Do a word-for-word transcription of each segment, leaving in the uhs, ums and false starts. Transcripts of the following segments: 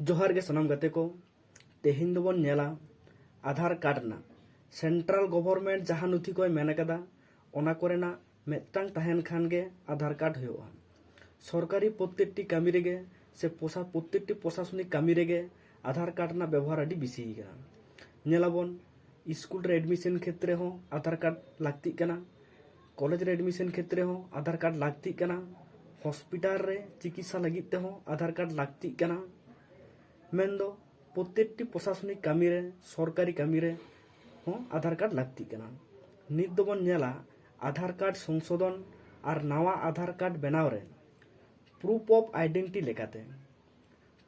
ᱡᱚᱦᱟᱨ ᱜᱮ ᱥᱟᱱᱟᱢ ᱜᱟᱛᱮ ᱠᱚ᱾ ᱛᱮᱦᱮᱧ ᱫᱚᱵᱚᱱ ᱧᱮᱞᱟ ᱟᱫᱷᱟᱨ ᱠᱟᱨᱰ ᱨᱮᱱᱟᱜ, ᱥᱮᱱᱴᱨᱟᱞ ᱜᱚᱵᱷᱚᱨᱱᱢᱮᱱᱴ ᱡᱟᱦᱟᱸ ᱱᱚᱛᱷᱤ ᱠᱚᱭ ᱢᱮᱱ ᱟᱠᱟᱫᱟ, ᱚᱱᱟ ᱠᱚᱨᱮᱱᱟᱜ ᱢᱤᱫᱴᱟᱝ ᱛᱟᱦᱮᱱ ᱠᱷᱟᱱ ᱜᱮ ᱟᱫᱷᱟᱨ ᱠᱟᱨᱰ ᱦᱩᱭᱩᱜᱼᱟ᱾ ᱥᱚᱨᱠᱟᱨᱤ ᱯᱨᱚᱛᱛᱮᱠᱴᱤ ᱠᱟᱹᱢᱤ ᱨᱮᱜᱮ ᱥᱮ ᱯᱨᱚᱥᱟ- ᱯᱨᱚᱛᱛᱮᱠᱴᱤ ᱯᱨᱚᱥᱟᱥᱚᱱᱤᱠ ᱠᱟᱹᱢᱤ ᱨᱮᱜᱮ ᱟᱫᱷᱟᱨ ᱠᱟᱨᱰ ᱨᱮᱱᱟᱜ ᱵᱮᱵᱚᱦᱟᱨ ᱟᱹᱰᱤ ᱵᱮᱥᱤ ᱟᱠᱟᱱᱟ᱾ ᱧᱮᱞᱟᱵᱚᱱ, ᱥᱠᱩᱞ ᱨᱮ ᱮᱰᱢᱤᱥᱚᱱ ᱠᱷᱮᱛᱨᱮ ᱦᱚᱸ ᱟᱫᱷᱟᱨ ᱠᱟᱨᱰ ᱞᱟᱹᱠᱛᱤᱜ ᱠᱟᱱᱟ, ᱠᱚᱞᱮᱡᱽ ᱨᱮ ᱮᱰᱢᱤᱥᱚᱱ ᱠᱷᱮᱛᱨᱮ ᱦᱚᱸ ᱟᱫᱷᱟᱨ ᱠᱟᱨᱰ ᱞᱟᱹᱠᱛᱤᱜ ᱠᱟᱱᱟ, ᱦᱚᱥᱯᱤᱴᱟᱞ ᱨᱮ ᱪᱤᱠᱤᱛᱥᱟ ᱞᱟᱹᱜᱤᱫ ᱛᱮᱦᱚᱸ ᱟᱫᱷᱟᱨ ᱠᱟᱨᱰ ᱞᱟᱹᱠᱛᱤᱜ ᱠᱟᱱᱟ᱾ ᱢᱮᱱᱫᱚ ᱯᱨᱚᱛᱛᱮᱠᱴᱤ ᱯᱨᱚᱥᱟᱥᱚᱱᱤᱠ ᱠᱟᱹᱢᱤ ᱨᱮ, ᱥᱚᱨᱠᱟᱨᱤ ᱠᱟᱹᱢᱤ ᱨᱮ ᱦᱚᱸ ᱟᱫᱷᱟᱨ ᱠᱟᱨᱰ ᱞᱟᱹᱠᱛᱤᱜ ᱠᱟᱱᱟ᱾ ᱱᱤᱛ ᱫᱚᱵᱚᱱ ᱧᱮᱞᱟ ᱟᱫᱷᱟᱨ ᱠᱟᱨᱰ ᱥᱚᱝᱥᱳᱫᱷᱚᱱ ᱟᱨ ᱱᱟᱣᱟ ᱟᱫᱷᱟᱨ ᱠᱟᱨᱰ ᱵᱮᱱᱟᱣ ᱨᱮ ᱯᱨᱩᱯ ᱚᱯᱷ ᱟᱭᱰᱮᱱᱴᱤ ᱞᱮᱠᱟᱛᱮ,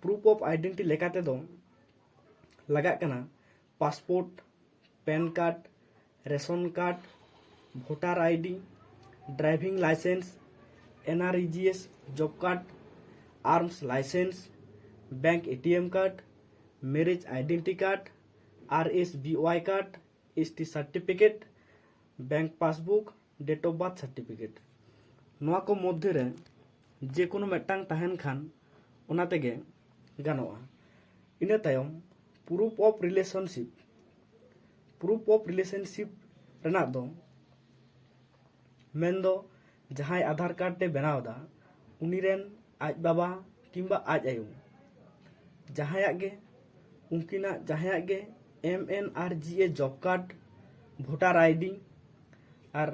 ᱯᱨᱩᱯ ᱚᱯᱷ ᱟᱭᱰᱮᱱᱴᱤ ᱞᱮᱠᱟᱛᱮ ᱫᱚ ᱞᱟᱜᱟᱜ ᱠᱟᱱᱟ passport, PAN card, ration card, voter ID, driving licence, N R E G S job card, arms licence, bank ATM card, marriage identity card, R S B Y card, S T certificate, bank passbook, date of birth certificate. ᱱᱚᱣᱟ ᱠᱚ ᱢᱚᱫᱽᱫᱷᱮ ᱨᱮ ᱡᱮ ᱠᱳᱱᱳ ᱢᱤᱫᱴᱟᱝ ᱛᱟᱦᱮᱱ ᱠᱷᱟᱱ ᱚᱱᱟ ᱛᱮᱜᱮ ᱜᱟᱱᱚᱜᱼᱟ᱾ ᱤᱱᱟᱹ ᱛᱟᱭᱚᱢ proof of relationship. Proof of relationship ᱨᱮᱱᱟᱜ ᱫᱚ ᱢᱮᱱᱫᱚ ᱡᱟᱦᱟᱸᱭ ᱟᱫᱷᱟᱨ ᱠᱟᱨᱰ ᱮ ᱵᱮᱱᱟᱣ ᱮᱫᱟ, ᱩᱱᱤ ᱨᱮᱱ ᱟᱡ ᱵᱟᱵᱟ ᱠᱤᱝᱵᱟ ᱟᱡ ᱟᱭᱳ, ᱡᱟᱦᱟᱸᱭᱟᱜ ᱜᱮ, ᱩᱱᱠᱤᱱᱟᱜ ᱡᱟᱦᱟᱸᱭᱟᱜ ᱜᱮ ᱮᱢ ᱮᱱ ᱟᱨ ᱡᱤ ᱮ ᱡᱚᱵ ᱠᱟᱨᱰ, ᱵᱷᱳᱴᱟᱨ ᱟᱭᱰᱤ, ᱟᱨ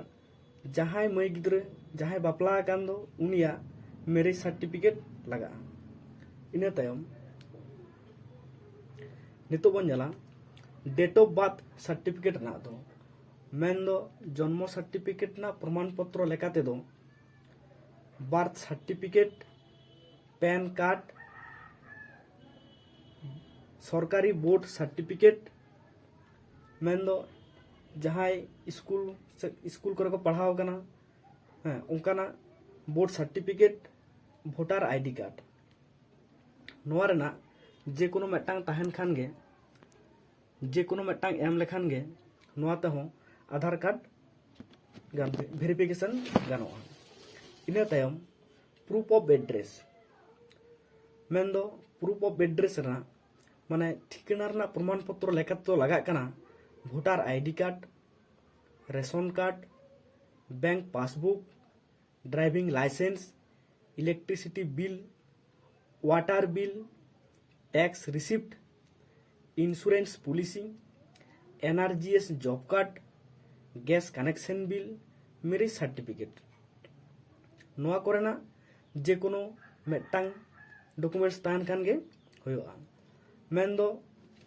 ᱡᱟᱦᱟᱸᱭ ᱢᱟᱹᱭ ᱜᱤᱫᱽᱨᱟᱹ ᱡᱟᱦᱟᱸᱭ ᱵᱟᱯᱞᱟ ᱟᱠᱟᱱ ᱫᱚ, ᱩᱱᱤᱭᱟᱜ ᱢᱮᱨᱮᱡᱽ ᱥᱟᱨᱴᱤᱯᱷᱤᱠᱮᱴ ᱞᱟᱜᱟᱜᱼᱟ᱾ ᱤᱱᱟᱹ ᱛᱟᱭᱚᱢ ᱱᱤᱛᱚᱜ ᱵᱚᱱ ᱧᱮᱞᱟ ᱰᱮᱴ ᱚᱯᱷ ᱵᱟᱨᱛᱷ ᱥᱟᱨᱴᱤᱯᱷᱤᱠᱮᱴ ᱨᱮᱱᱟᱜ ᱫᱚ, ᱢᱮᱱᱫᱚ ᱡᱚᱱᱢᱚ ᱥᱟᱨᱴᱤᱯᱷᱤᱠᱮᱴ ᱨᱮᱱᱟᱜ ᱯᱨᱚᱢᱟᱱ ᱯᱚᱛᱨᱚ ᱞᱮᱠᱟ ᱛᱮᱫᱚ ᱵᱟᱨᱛᱷ ᱥᱟᱨᱴᱤᱯᱷᱤᱠᱮᱴ, ᱯᱮᱱ ᱠᱟᱨᱰ, ᱥᱚᱨᱠᱟᱨᱤ ᱵᱳᱨᱰ ᱥᱟᱨᱴᱤᱯᱷᱤᱠᱮᱴ, ᱢᱮᱱᱫᱚ ᱡᱟᱦᱟᱸᱭ ᱥᱠᱩᱞ ᱥᱮ ᱥᱠᱩᱞ ᱠᱚᱨᱮ ᱠᱚ ᱯᱟᱲᱦᱟᱣ ᱠᱟᱱᱟ, ᱦᱮᱸ, ᱚᱱᱠᱟᱱᱟᱜ board certificate, voter ID card, ᱱᱚᱣᱟ ᱨᱮᱱᱟᱜ ᱡᱮ ᱠᱳᱱᱳ ᱢᱤᱫᱴᱟᱝ ᱛᱟᱦᱮᱱ ᱠᱷᱟᱱ ᱜᱮ, ᱡᱮ ᱠᱳᱱᱳ ᱢᱤᱫᱴᱟᱝ ᱮᱢ ᱞᱮᱠᱷᱟᱱ ᱜᱮ ᱱᱚᱣᱟ ᱛᱮᱦᱚᱸ ᱟᱫᱷᱟᱨ ᱠᱟᱨᱰ ᱜᱟᱱ, ᱵᱷᱮᱨᱤᱯᱷᱤᱠᱮᱥᱚᱱ ᱜᱟᱱᱚᱜᱼᱟ᱾ ᱤᱱᱟᱹ ᱛᱟᱭᱚᱢ ᱯᱨᱩᱯ ᱚᱯᱷ ᱮᱰᱨᱮᱥ᱾ ᱢᱮᱱᱫᱚ proof of address ᱨᱮᱱᱟᱜ ᱢᱟᱱᱮ ᱴᱷᱤᱠᱟᱹᱱᱟ ᱨᱮᱱᱟᱜ ᱯᱨᱚᱢᱟᱱ ᱯᱚᱛᱨᱚ ᱞᱮᱠᱟᱛᱮ ᱫᱚ ᱞᱟᱜᱟᱜ ᱠᱟᱱᱟ voter ID card, ration card, bank passbook, driving license, electricity bill, water bill, tax receipt, insurance policy, NREGS job card, gas connection bill, marriage certificate. ᱱᱚᱣᱟ ᱠᱚᱨᱮᱱᱟᱜ ᱡᱮ ᱠᱳᱱᱳ ᱢᱤᱫᱴᱟᱝ documents ᱛᱟᱦᱮᱱ ᱠᱷᱟᱱ ᱜᱮ ᱦᱩᱭᱩᱜᱼᱟ᱾ ᱢᱮᱱᱫᱚ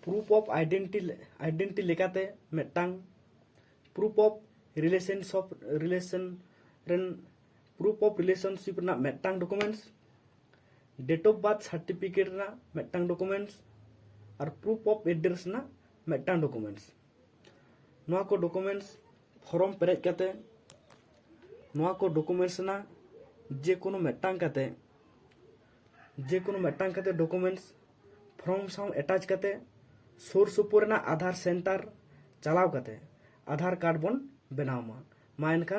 proof of identity identity ᱞᱮᱠᱟᱛᱮ ᱢᱤᱫᱴᱟᱝ proof of relationship relation ᱨᱮᱱ proof of relationship ᱨᱮᱱᱟᱜ ᱢᱤᱫᱴᱟᱝ documents, date of birth certificate ᱨᱮᱱᱟᱜ ᱢᱤᱫᱴᱟᱝ documents R proof of address ᱨᱮᱱᱟᱜ ᱢᱤᱫᱴᱟᱝ documents᱾ ᱱᱚᱣᱟ ᱠᱚ documents form ᱯᱮᱨᱮᱡ ᱠᱟᱛᱮ ᱱᱚᱣᱟ ᱠᱚ documents ᱨᱮᱱᱟᱜ ᱡᱮ ᱠᱳᱱᱳ ᱢᱤᱫᱴᱟᱝ ᱠᱟᱛᱮ ᱡᱮ ᱠᱳᱱᱳ ᱢᱤᱫᱴᱟᱝ ᱠᱟᱛᱮ documents form ᱥᱟᱶ attach ᱠᱟᱛᱮ ᱥᱩᱨ ᱥᱩᱯᱩᱨ ᱨᱮᱱᱟᱜ ᱟᱫᱷᱟᱨ center ᱪᱟᱞᱟᱣ ᱠᱟᱛᱮ ᱟᱫᱷᱟᱨ card ᱵᱚᱱ ᱵᱮᱱᱟᱣ ᱢᱟ᱾ ᱢᱟ ᱮᱱᱠᱷᱟᱱ